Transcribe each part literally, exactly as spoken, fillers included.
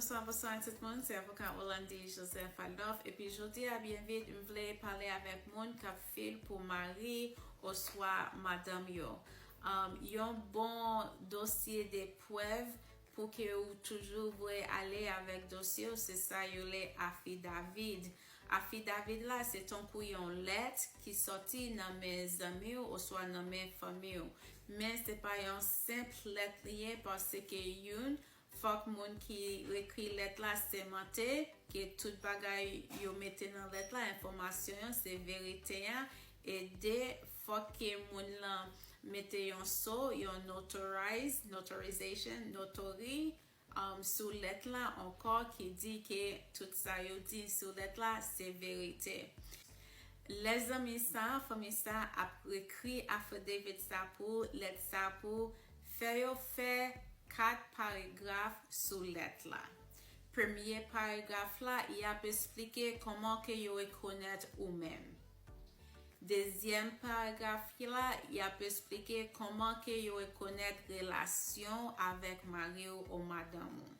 Bonswa, bonswa tout moun, se avoka Orlandy Joseph Adolphe. Epi jodi a, byen vit, m vle pale avèk moun k ap fil pou mari oswa madanm yo. Um, yon bon dosye de prèv pou ke ou toujou vle ale avèk dosye w, se sa yo le afidavid. Afidavid la, se tankou yon lèt ki sòti nan men zanmi w oswa nan men fanmi w. Men se pa yon senp lèt li ye, paske youn, fòk moun ki ekri lèt la sèmante ke tout bagay yo mete nan lèt la, enfòmasyon yo, se verite a. E de, fòk ke moun lan mete yon so, yon notarize, notarization, notary, um, sou lèt la ankò, ki di ke tout sa yo di sou lèt la, se verite. Lèzanmi sa, fanmi sa ap ekri affidavit sa pou, lèt sa pou, fè yo fè kat paregraf sou lèt la. Premye paregraf la, y ap esplike kòman ke yo rekonèt ou menm. Dezyèm paregraf la, y ap esplike kòman ke yo rekonèt relasyon avèk mari w ou madanm ou.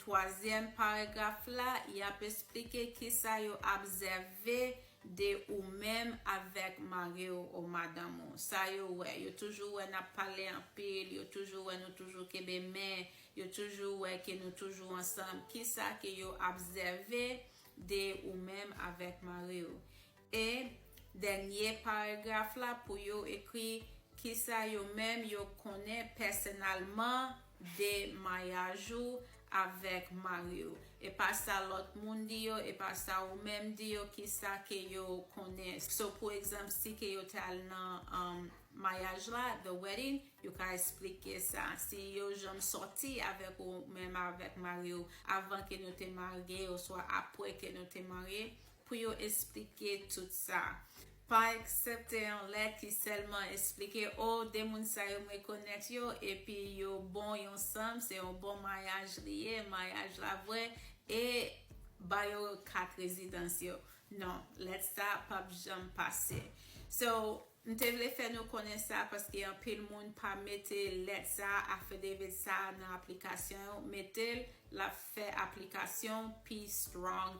Twazyèm paregraf la, y ap esplike kisa yo obsève de ou menm avèk mari w ou madanm ou. Sa yo wè, yo toujou wè n ap pale anpil, yo toujou wè nou toujou kenbe men, yo toujou wè ke nou toujou ansanm. Kisa ke yo obsève de ou menm avèk mari w? E dènye paregraf la pou yo ekri kisa yo menm yo konnen pèsonèlman de maryaj ou avèk mari w. E pa sa lòt moun di yo, e pa sa ou menm di yo, kisa ke yo konnen. So, pou egzanp, si ke yo te al nan, um, maryaj la, the wedding, yo ka esplike sa. Si yo janm sòti avèk ou menm avèk mari w avan ke nou te marye oswa apre ke nou te marye, pou yo esplike tout sa. Pa aksepte yon lèt ki sèlman esplike, "O, de moun sa yo m rekonèt yo, epi yo bon, yo ansanm, se yon bon maryaj li ye, maryaj la vrè, e ba yo kat rezidans yo." Non, lèt sa p ap janm pase. So, m te vle fè nou konnen sa paske anpil moun pa mete lèt sa, affidavit sa nan aplikasyon yo, mete l, l ap fè aplikasyon pi strong,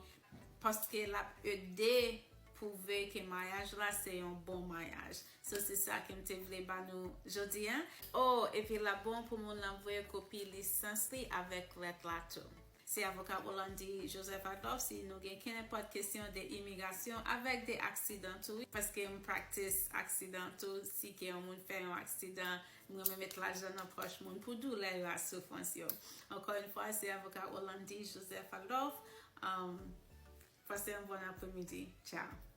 paske l ap ede pwouve ke maryaj la se yon bon maryaj. So, se sa ke m te vle ba nou jodi a. O, epi l ap bon pou moun nan voye kopi lisans li avèk lèt la tou. Se avoka Orlandy Joseph Adolphe. Si nou gen kenenpòt kesyon de imigrasyon avèk de aksidan tou, wi, paske m practice aksidan tou, si ke yon moun fè yon aksidan, m renmen met lajan nan pòch moun pou doulè yo ak soufrans yo. Ankò yon fwa, se avoka Orlandy Joseph Adolphe. Um, pase yon bon apremidi. Ciao.